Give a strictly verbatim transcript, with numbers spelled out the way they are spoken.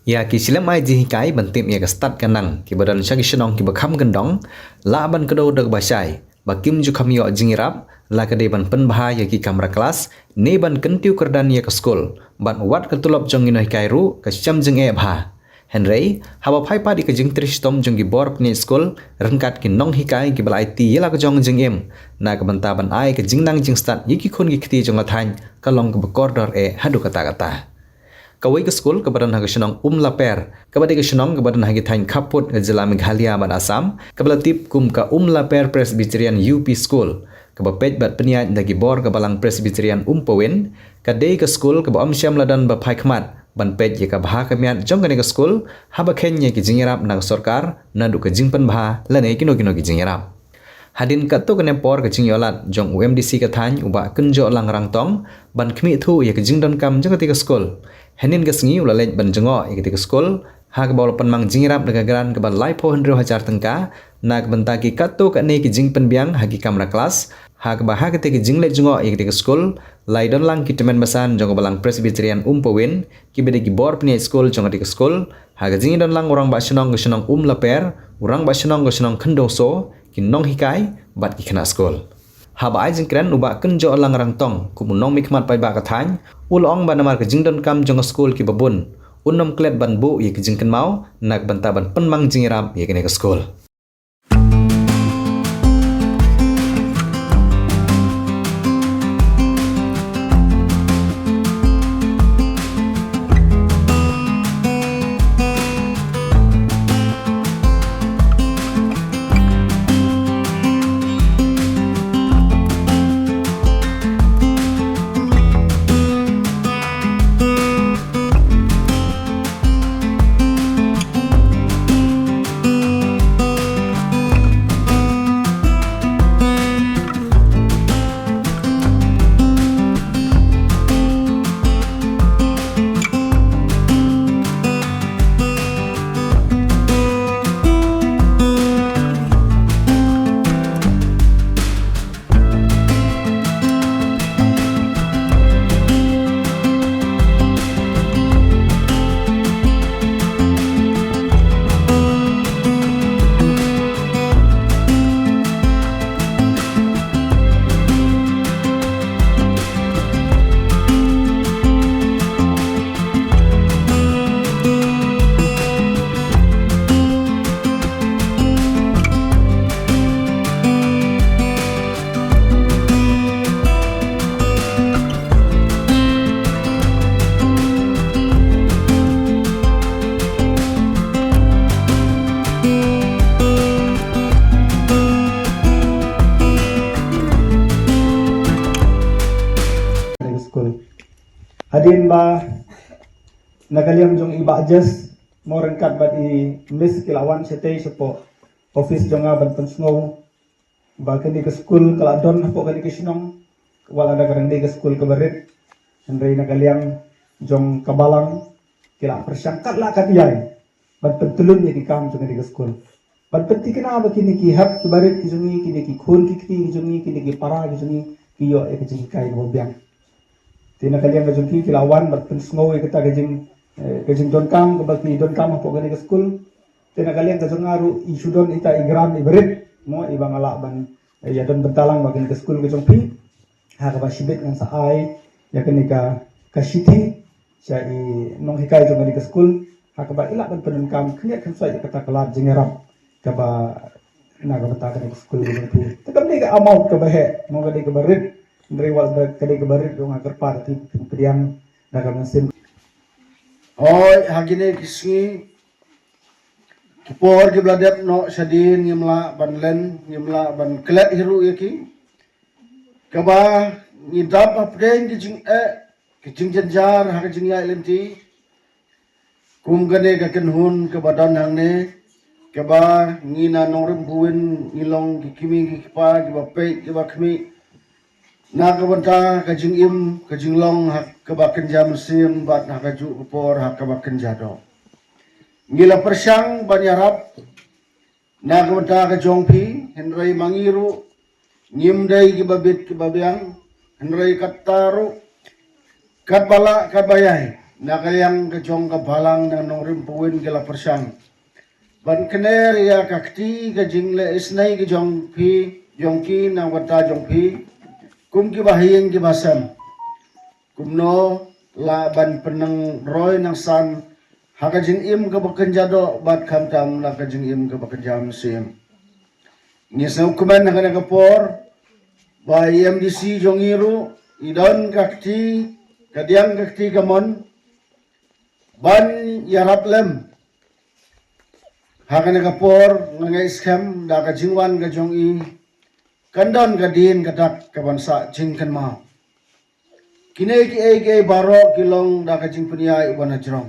Ïa ki slem ai jinghikai ban tip ïa ka stad ka nang kiba don sha ki shnong kiba kham kyndong, lah ban kdew da kaba shai ba kim ju kham ïoh jingïarap, la ka dei ban pynbha ïa ki kamra klas ne ban kyntiew kyrdan ïa ka skul, bad wat ka tulop jong ki nonghikai ruh ka shem jingeh bha. Hynrei haba phai pat ïa ka jingtrei shitom jong ki bor pynïaid skul ryngkat ki nonghikai kiba la aiti ïa la ka jong jingim na ka bynta ban ai ka jingnang jingstad ïa ki khun ki kti jong ka thaiñ, ka long kaba kordor eh haduh katta katta. Kawei ka skul kaba don ha ka shnong Umlaper, kaba dei ka shnong kaba don ha ki thaiñ khappud ka jylla Meghalaya bad Assam, kaba la tip kum ka Umlaper Presbyterian U P School, kaba peit bad pynïaid da ki bor ka Balang Presbyterian Umpowin, ka dei ka skul kaba ym shym la don ba phai khmat ban peit ïa ka bha ka miat jong kane ka skul, haba kheiñ ïa ki jingïarap na ka sorkar naduh ka jingpynbha lane kino kino ki jingïarap. Hadien katto katne por ka jingïohlad jong u M D C ka thaiñ u Bah Kynjohlang Rangtong ban khmih thuh ïa ka jingdonkam jong kata ka skul. Hynnin ka sngi u la leit ban jngoh ïa kata ka skul, ha kaba u la pynmang jingïarap da ka grant kaba laiphew hynriew hajar tyngka na ka bynta ki katto katne ki jingpynbiang ha ki kamra klas, ha kaba ha kata ka jingleit jngoh ïa kata ka skul, la ïadon lang ki tymmen basan jong ka Balang Presbyterian Umpowin, kiba dei ki bor pynïaid skul jong kata ka skul, ha ka jingïadon lang u Rangbah Shnong ka shnong Umlaper, u Rangbah Shnong ka shnong Khyndoso, ki nonghikai bad ki khynnah skul. Haba ai jingkren u Bah Kynjohlang Rangtong kum u nongmihkhmat paidbah ka thaiñ, u la ong ba namar ka jingdonkam jong ka skul kiba bun, un ym klet ban buh ïa ki jingkynmaw na ka bynta ban pynmang jingïarap ïa kane ka skul. Hadien ba na ka liang jong i Bah Jes, mo ryngkat bad i Miss ki la wan shatei shapoh office jong nga ban pynsngew ba kane ka skul ka la don hapoh kane ka shnong, wat la da ka dang dei ka skul kaba rit, hynrei na ka liang jong ka balang ki la pyrshang katba kat ïai ban pyntlun ïa ki kam jong kane ka skul, ban pynthikna ba kine ki hep kiba rit ki jong ngi, kine ki khun ki kti ki jong ngi, kine ki para ki jong ngi ki ïoh ïa ka jinghikai kaba biang. Te na ka liang ka jong ki ki la wan ban pynsngew ïa kata ka jing, eh, ka jingdonkam kaba ki donkam hapoh kane ka skul. Te na ka liang ka jong nga ruh i shu don ita i grant iba rit, mo, iba nga lah ban, eh, ïa don bynta lang ba kane ka skul ka jong phi, ha kaba shibit ngan sa ai ïa kane ka, ka shithi sha i nonghikai jong kane ka skul, ha kaba i lah ban pyndonkam khyndiat khynsoit ïa kata ka lad jingïarap kaba na ka bynta kane ka skul ka jong phi. Te kam dei ka amount kaba heh, mo, ka dei kaba rit, hynrei wat ka dei kaba rit ruh nga kyrpad ïa phi pdiang da ka mynsiem. Hooid, ha kine ki sngi, ki por kiba la dep noh shadien ngim lah ban len, ngim lah ban klet hi ruh ïa ki. Kaba ngi dap hapdeng ki jingeh, ki jingjynjar ha ka jingïaid lynti. Kum kane ka kynhun kaba don hangne, kaba ngi na Nongrim Buin ngi long ki kmie ki kpa kiba peit kiba khmih na ka bynta ka jingim ka jinglong ha kaba kynja mynsiem bad ha kajuh ka por ha kaba kynja doh. Ngi la pyrshang ban ïarap na ka bynta ka jong phi, hynrei ma ngi ruh ngim dei kiba bit kiba biang, hynrei kata ruh katba lah katba ïai na ka liang ka jong ka balang na nongrim pawin ki la pyrshang ban kner ïa ka kti ka jingleh isnei ka jong phi, jong ki na wata jong phi, kum ki bahaïing ki basem. Kumno la ban pynang roi nang san ha ka jingim ka bakynja doh bad khamtam la ka jingim ka bakynja mynsiem. Ngi sngewkmen ha kane ka por ba i M D C jong ngi ruh i don ka kti, ka diang ka kti ka mon ban ïarap lem. Ha kane ka por nga ngeit skhem da ka jingwan ka jong i kan don ka dien ka dak ka ban sah jingkynmaw. Kine kiei kiei baroh ki long da ka jingpynïaid uba na jrong.